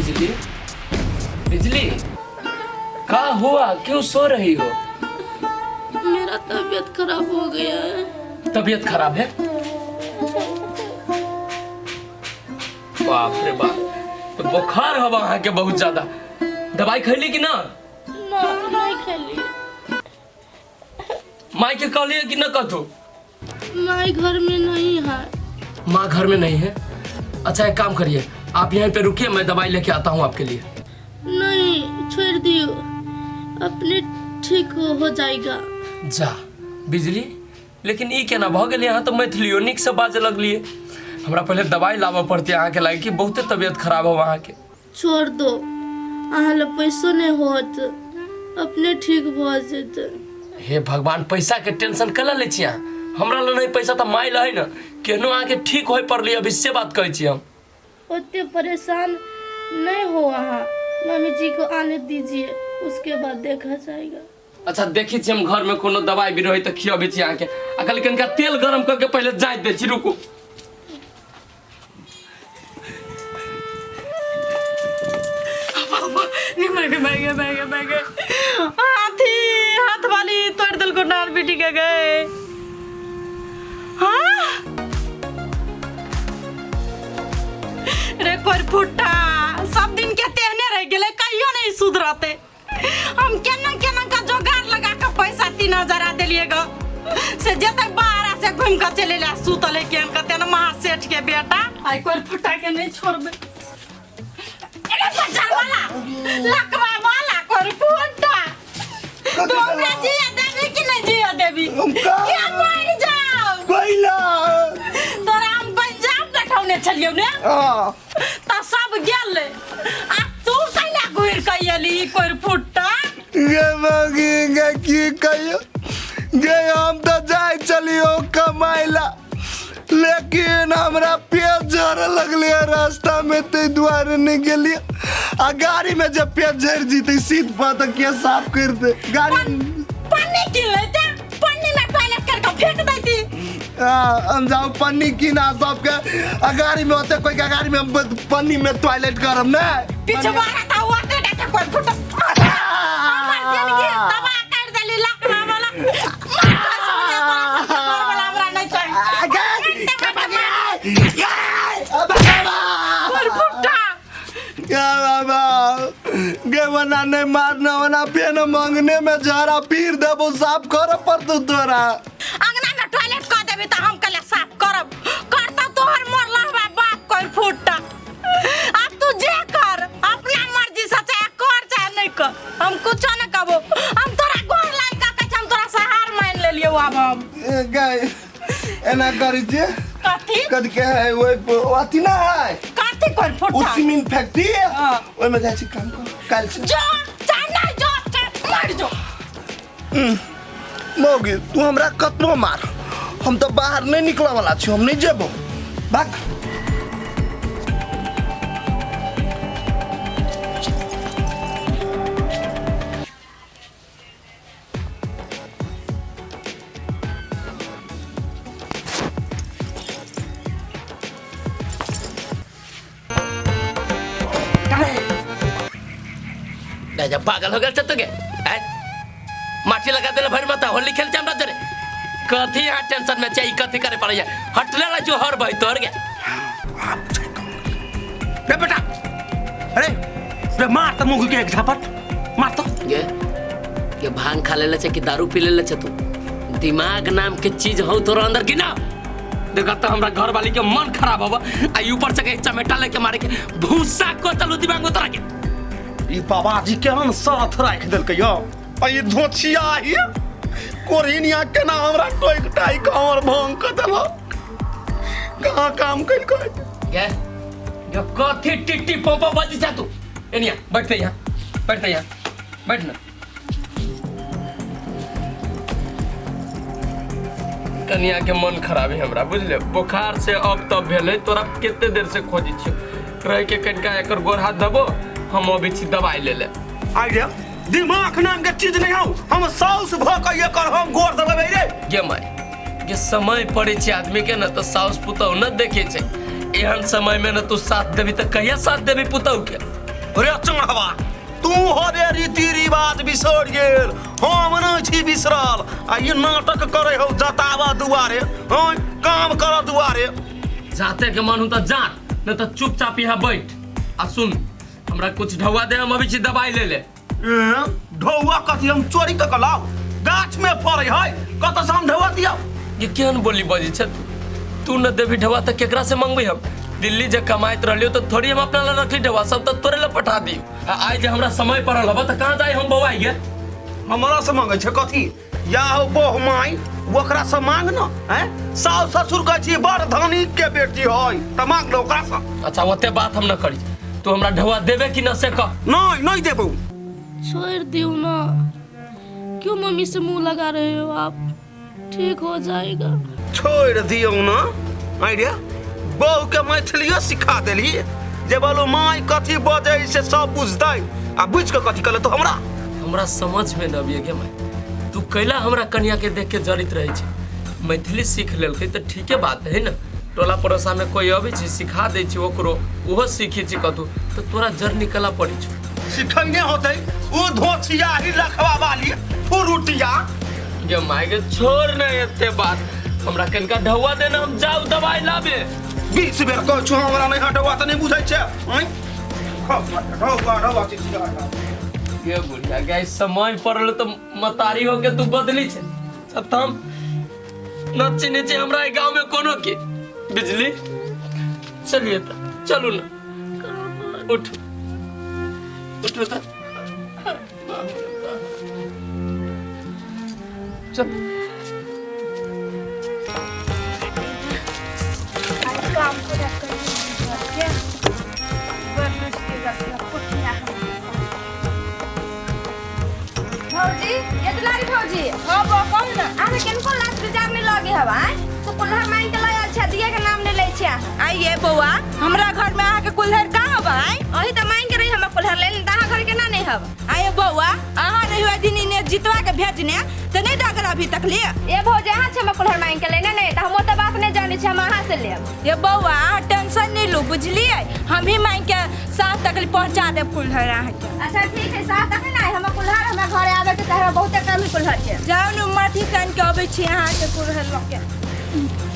बिजली, बिजली, का हुआ? क्यों सो रही हो? मेरा तबीयत खराब हो गया है। तबीयत खराब है? बाप रे बाप, तो बुखार हवा अहाँ के बहुत ज्यादा। दवाई खैली कि ना? ना, नहीं खेली। माई के कहलिए कि ना कथू? माई घर में नहीं है। माँ घर में नहीं है? अच्छा, एक काम करिए, आप यहीं पे रुकिए, मैं दवाई लेके आता हूँ आपके लिए। नहीं, छोड़ दियो, अपने ठीक हो जाएगा। जा बिजली, लेकिन ई केना भऽ गेलै? अहाँ तऽ मैथिलियो नीकसँ बाजऽ लगलियै। हमरा पहिले दवाइ लाबऽ पड़तै अहाँके, लागि कि बहुते तबियत खराब हो अहाँके। छोड़ दो, अहाँ लग पैसो नहीं होत, अपने ठीक भऽ जेतै। हे भगवान, पैसा के टेंशन केला लै छी अहाँ? हमरा लग नहीं पैसा तऽ माय लहै ने, केहनो अहाँके ठीक होय पड़लै अभी, से बात कहै छी हम। ओते परेशान नहीं हो अहाँ, मम्मी जी को आने दीजिए, उसके बाद देखा जाएगा। अच्छा, देखै छी हम घरमे कोनो दवाइ भी रहै तऽ खियबै छी अहाँके। आ कहली कनिका तेल गरम कऽ के पहिले जाँच दै छी, रुकू। गे गे गे गे, हाथी हाथ वाली तोड़ देलको नार बेटी के गए। हाँ रे कोर फुट्टा, सब दिन के तेहने रह गेले, कहियो नहीं सुधरते। हम केना केना का जोगाड़ लगा के पैसा 3000 आ देलिए ग, से जतक बाहर से घूम के चले ले सुतले केन के तेना महा सेठ के बेटा। आई कोर फुट्टा के नहीं छोड़बे। एने बजार वाला लकवा वाला कोर फुट्टा, तू हमरा जिया देबी कि नहीं जिया देबी? हम का के मर जाओ कोइला तोरा हम पंजाब बैठौने छलियौ ने? हां। त सब गेल आ तू कैला घुरि के एली कोर फुट्टा? गे मगी गे, की कहियो गे, हम तो जाय चलियो कमाइला, लेकिन हमरा पेट झरे लगले रास्ता में, ताहि दुआरे नहीं गेलिए। आ गाड़ी में जब पेट झड़ जीते सीट पर तो के साफ करते गाड़ी? पन्नी किन लेते, पन्नी में टॉयलेट करके फेंक देती। हाँ, हम जाओ पन्नी किना सबके, आ गाड़ी में होते कोई के गाड़ी में हम पन्नी में टॉयलेट करब ना। पिछवाड़ा था ओते डाके कोई फुट हमर जिंदगी तबाह कर देली लकड़ा वाला। मार कसम रे तोरा सबके घर वाला हमरा नहीं चाही। कोई फुट्टा या बाबा गे, वना नहीं मारना, वना फेन मंगने में जरा पीर देबो, साफ कर पड़तो तोरा। अंगना में टॉयलेट कर देबी त हम कले साफ करब? करता तोहर मरला बा बाप कोई फुट्टा। अब तू जे कर अपना मर्जी से, चाहे कर चाहे नहीं कर, हम कुछो न कहबो। हम तोरा गोर लाग के कहै छी, हम तोरा सहार मान लेलियौ। आब हम ए, गाय एना करी छे। कथी? कथी के है ओइ अथी ना है। कथी कोई ओ फुट्टा? Cement factory. हाँ। ओहिमे जाइ छी काम कर काल्हि से। जो चाहे नहीं जो, चाहे मर जो। मौगी, तू हमरा कतबो मार, हम तऽ बाहर नहीं निकले वाला छी, हम नहीं जेबो भाग। राजा पागल हो गेल छ तू के? आँय? माटी लगा देले भरि माथा, होली खेल हमरा जरे। कथी यहाँ टेंशन में छै? कथी करे पड़ैया? हटले रह जो हर भाई तोर के। रे बेटा, अरे रे, मार त मुंह के एक झापट मार तो। गे ये भांग खा लेले छै कि दारू पी लेले छै तू? दिमाग नाम के चीज हौ तोरा अंदर कि ना? देखा तो हमरा घर वाली के मन खराब हब, आ ऊपर से के चमेटा लेके मारे के भूसा को चलू दिमाग में तोरा के। ई बाबाजी केहन साथ राखि देलकै यौ। आ ई धोछिया ही कोरिनिया केना हमरा टोकि टाकि हमर भांग कऽ देलक? कहाँ काम केलकै? गे जो कथी टिट्टी पोपो बजी छा तू? एनिया बैठते, यहाँ बैठते, यहाँ बैठ ना। कनिया के मन खराब है हमरा, बुझले? बुखार से अब तब भेलै। तोरा कते देर से खोजै छियौ। रह के कनिका एकर गोर हाथ दबो, हम अबै छी दवाई ले ले। आइ रे, दिमाग नाम के चीज नहीं हौ। हम साउस भऽ के एकर हम गोर दबेबै रे? गे माय गे, समय पड़ै छै आदमी के ने तऽ साउस पुतहु न देखै छै। एहन समय में न तू साथ देबी तऽ कहिया साथ देबी पुतहु के? रे चढ़वा तू हरे रीति रिवाज बिसरि गेल, हम नहि छी बिसरल। आ ई नाटक करे हो जतावा दुआरे, हँ काम कर दुआरे। जाते के मन हो तो जा, नहीं तो चुपचाप यहाँ बैठ। आ सुन, हमरा कुछ ढौआ दे, हम अभी छी दवाई ले ले। ए, ढौआ कथी हम चोरी कऽ के लाउ? गाछ में फड़ै है, कतऽ से हम ढौआ दियौ? ये केहन बोली बजै छै तू? तू न देबी ढौआ तऽ केकरा से मंगबी हम? दिल्ली जे कमाइत रहलियो तऽ थोड़ी हम अपना ला रखली ढौआ, सब तऽ तोरे ला पठा दियो। आ आइ जे हमरा समय पड़ल हबा तऽ कहाँ जाय हम बौआइ गे? हमरा से मांगै छै कथी? या हो बहु माई, ओकरा से मांग न, हैं? सास ससुर कहै छी बड़ धनिक के बेटी है, तऽ मांग न ओकरा से। अच्छा ओते बात हम न करी, तू हमरा ढौआ देबे कि न से कह। नहीं नहीं देबौ। छोड़ दियो ना, क्यों मम्मी से मुंह लगा रहे हो आप? ठीक हो जाएगा। छोड़ दियौ ना, आइ रे बहू के मैथिलियो सिखा देली, जे बोलो माई कथी बजै से सब बुझतै, आ बुझ के कथी कहले तो हमरा? हमरा समझ में न अबियै गे माई, तू कैला हमरा कनिया के देख के जरित रहै छै? मैथिली सीख लेलकै तऽ ठीके बात है न, टोला पड़ोसा में कोई अबै छै सिखा दै छै ओकरो, ओहो सीखै छै कतौ, तऽ तोरा जड़ निकला पड़ै छौ। सिखैने होतै ओ धोछिया ही लखवा वाली फुरुटिया। गे माई गे छोड़ न एते बात, हमरा कनिका ढौआ देना, हम जाउ दवाई लाबे। 20 बेर कहै छौ हमरा नहि हटौआ तऽ नहि बुझै छै। आँय ढौआ ढौआ चिचिया। गे बुढ़िया गे समय पड़ल तऽ मतारी हो के तू बदली छै। हम न चिन्है छी हमरा एहि गाँव में कोनो के बिजली। चलिए तऽ चलू न, उठ उठू तऽ चल। काम पूरा कर के बड़ मुश्किल रखला पुठिया। भौजी, ये दुलारी भौजी। हाँ बा कहू ना। अहाँ केनको लाज विचार नहीं लगे हवा? तो कुल्हड़ मांग के लायल छै, दिया के नाम नहीं लै छै अहाँ। आइए बौआ, हमरा घर में अहाँ के कुल्हड़ कहाँ हवा? आइ अही तऽ मांग के रही हमरा कुल्हड़ लेल, तऽ अहाँ घर केना नहीं हवा? आइए बौआ, अहाँ रही दिन इने जितवा के भेजने तऽ नहीं दागल अभी तक लिए। ए भौजी, अहाँ छै हमरा कुल्हड़ मांग के लेने नहीं, तऽ हम ओते बात नहीं जानै छी, हम अहाँ से लेब। ये बौआ, अहाँ टेंशन नहीं लू बुझलिए, हम ही मांग के साथ तक पहुँचा देब कुल्हड़ अहाँ के। अच्छा ठीक है, साथ तक ना हमरा कुल्हड़ हमरा घरे आबे के चाहे, बहुते कम ही कुल्हड़ छै। जाउ न माथी कान के अबै छी अहाँ के कुल्हड़ लऽ के।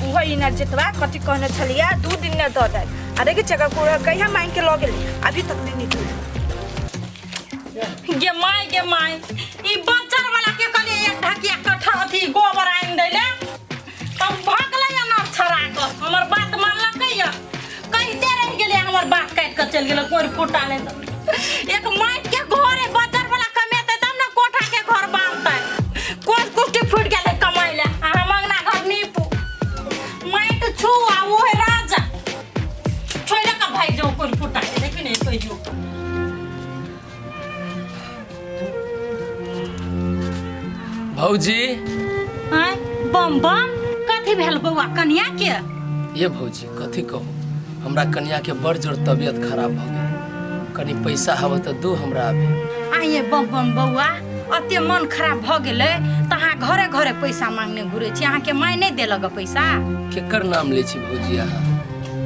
ओहो इना जितवा कथी कहने छलियै, 2 दिन ने दऽ देत। आ देखै छियै कुल्हड़ कहिया मांग के लऽ गेली, अभी तक नहीं निकलल। गे माय गे माय, ई बच्चर वाला के कहलियै एक ढकिया कट्ठा अथी गोबर आनि दै ले, तब भगलै अनार छड़ा कऽ, हमर बात मानलकै या कहिते रहि गेलै, हमर बात काटि कऽ चलि गेलै कोरि फुटा नहि तऽ। एक माटि के घर है, बच्चर वाला कमेतै तब ने कोठा के घर बान्हतै। कोन कुट्टी फुटि गेलै कमाइ ले, आ हम अङ्गना घर नीपू, माटि छू आ ओ है राजा, छोड़ि कऽ भागि जाउ कोरि फुटा के, देखी ने कहियो। भौजी। आँय बम बम, कथी भेल बौआ कनिया के? ये भौजी कथी कहू, हमरा कनिया के बड़ जोर तबियत खराब भऽ गेल, कनी पैसा हवा तऽ दू हमरा अभी। आइए बम बम बौआ, अते मन खराब भऽ गेलै तऽ अहाँ घरे घरे पैसा मांगने घुरै छी, अहाँके माय नहि देलक पैसा? केकर नाम लै छी भौजी अहाँ?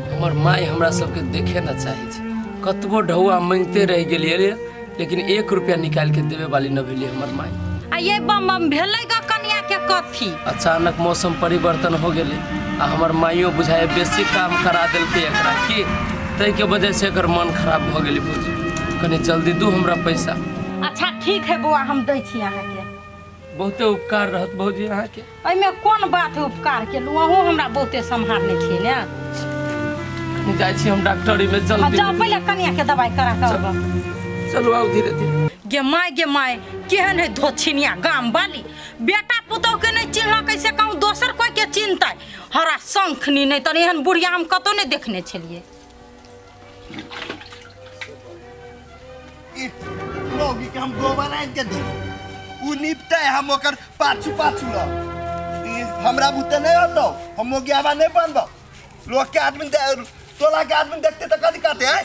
हमर माय हमरा सबके देखे न चाहै छै, कतबो ढौआ मांगिते रहि गेलियै लेकिन 1 रुपया निकालि के देवे वाली न भेलै हमर माय। आ ये बम बम भेलै ग कनिया के कथी? अचानक मौसम परिवर्तन हो गेलै आ हमर माइयो बुझाए बेसी काम करा देलकै एकरा की, ताहिके वजह से एकर मन खराब भऽ गेलै। भौजी कनी जल्दी दू हमरा पैसा। अच्छा ठीक है बौआ, हम दै छी अहाँके। बहुते उपकार रहत भौजी अहाँके। एहिमे कोन बात है उपकार के? अहूँ हमरा बहुते सम्हारने छियै ने। जाइ छी हम डॉक्टरी में जल्दी। जाओ पहिले कनिया के दवाई करा के आबऽ। चलू आउ धीरे धीरे। गे माय गे माय, केहन है धोछिनिया गाम वाली, बेटा पुतोह के नहीं चिन्हलकै से कहूँ दोसर कोई के चिन्हतै? हरा शंखनी नहीं तऽ एहन बुढ़िया हम कतौ नहीं देखने छलियै। मौगी के हम गोबर आनि के दे, उ निपतै हम ओकर पाछू पाछू रह। हमरा बुते नहीं होतौ, हम मोगियाबा नहीं बनबौ। लोग के आदमी टोला के आदमी देखते तो कथी कहते हैं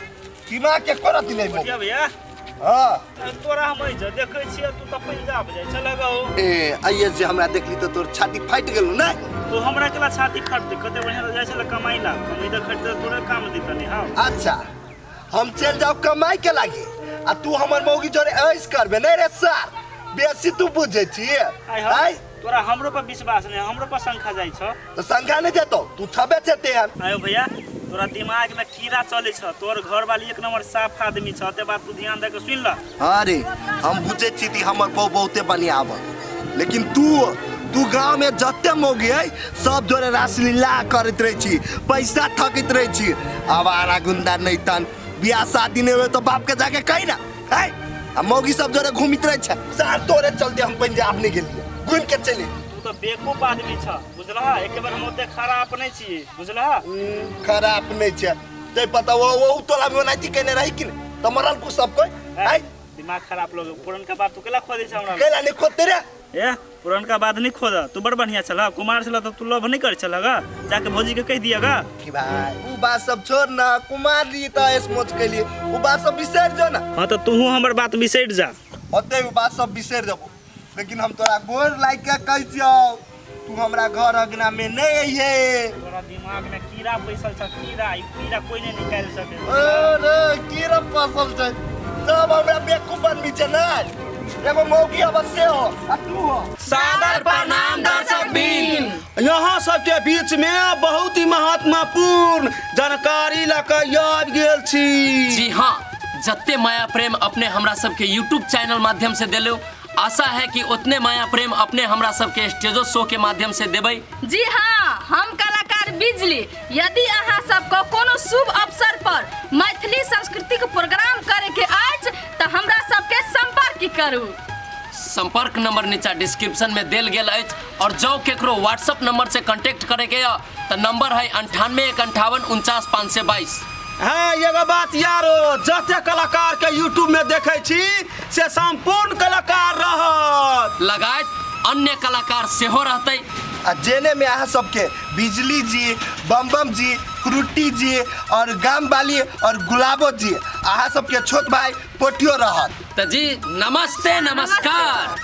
कि माँ के करत नहीं बुझिया भैया। हाँ तोरा हम जे देखै छियै तू तऽ पंजाब जाइ छ लगाओ। ए आइए जे हमरा देखली तऽ तोर छाती फाटि गेलौ ने। तो हमरा केला छाती फाटतै, कते बढ़िया जाइ छल कमाइ ला, कमाइ तऽ खटतै तोरे काम दितनी। हां अच्छा हम चल जाओ कमाई के लागी आ तू हमर मौगी जोरे ऐस करबे नहीं रे सर, बेसी तू बुझे छिए। आइ आय तोरा हमरो पर विश्वास नहीं, हमरो पर शंका जाइ छ। तो शंका नहीं जेतो, तू छबे छे तेहन। आयो भैया तोरा दिमाग में कीड़ा चले छ, तोर घर वाली एक नंबर साफ आदमी छ, ते बात तू ध्यान दे के सुन ल। अरे हम बुझे छी ती हमर बहु बहुते बढ़िया आब, लेकिन तू तू गांव में जते मौगी है सब जोरे रासलीला करत रहे छी, पैसा ठकैत रहे छी। आवारा गुंडा नहीं तन बियाह शादी नहीं हुए तो बाप के जाके कही ना है, आ मौगी सब जोरे घूमित रहे छे। सार तोरे चलते हम पंजाब नहीं गेलिए, घूम के चले। तू तो बेवकूफ आदमी छ बुझलह, एक बार हम ओते खराब नहीं छी बुझलह। खराब नहीं छे ते पता वो तोला में ओनाहिते केने रही कि नहीं तो मरल कुछ सब कोई। है, दिमाग खराब लोग पुरनका बात तू केला खोदे छ हमरा? केला नहीं खोदते रे। ए पुरनका बात नहीं खोद, तू बड़ बढ़िया छल, कुमार छल तो तू लव नहीं कर छल गा, जाके भौजी के कह दिया गा। कि भाई उ बात सब छोड़ ना, कुमार री त ऐस मौज कैलिए उ बात सब बिसर जो ना। हां तो तू हमर बात बिसर जा। ओते उ बात सब बिसर जबो, लेकिन हम तोरा गोर लाग के कह छियौ तू हमरा घर अंगना में नहीं अइहे। तोरा दिमाग में कीड़ा पैसल छ, कीड़ा, ई कीड़ा कोई नहीं निकाल सके। अरे कीड़ा फसल छै सब हमरा बेवकूफ बनबी छै ना, एगो मौगी अवश्य हो आ तू हो। सादर प्रणाम दर्शक बिन, यहाँ सबके बीच में बहुत ही महत्वपूर्ण जानकारी लऽ आबि गेल छी। जी हाँ, जत्ते माया प्रेम अपने हमरा सबके यूट्यूब चैनल माध्यम से देलो, आशा है कि उतने माया प्रेम अपने हमरा सबके स्टेजो शो के माध्यम से देबै। जी हाँ, हम कलाकार बिजली यदि अहाँ सबके कोनो शुभ अवसर पर मैथिली सांस्कृतिक प्रोग्राम करे के अछि तऽ हमरा सबके संपर्क करू। संपर्क नंबर नीचा डिस्क्रिप्शन में देल गेल अछि, और जो केकरो व्हाट्सअप नंबर से कांटेक्ट करे के य तो नंबर है 98 1 58 49 522। हाँ एगो बात यारो, जते कलाकार के यूट्यूब में देखे छी से संपूर्ण कलाकार रहत, लगायत अन्य कलाकार सेहो रहतै। आ जेने में अहाँ सबके बिजली जी, बम बम जी, फ्रूटी जी और गाम वाली और गुलाबो जी, अहाँ सबके छोट भाई पोटियो रहत। तो जी नमस्ते, नमस्कार।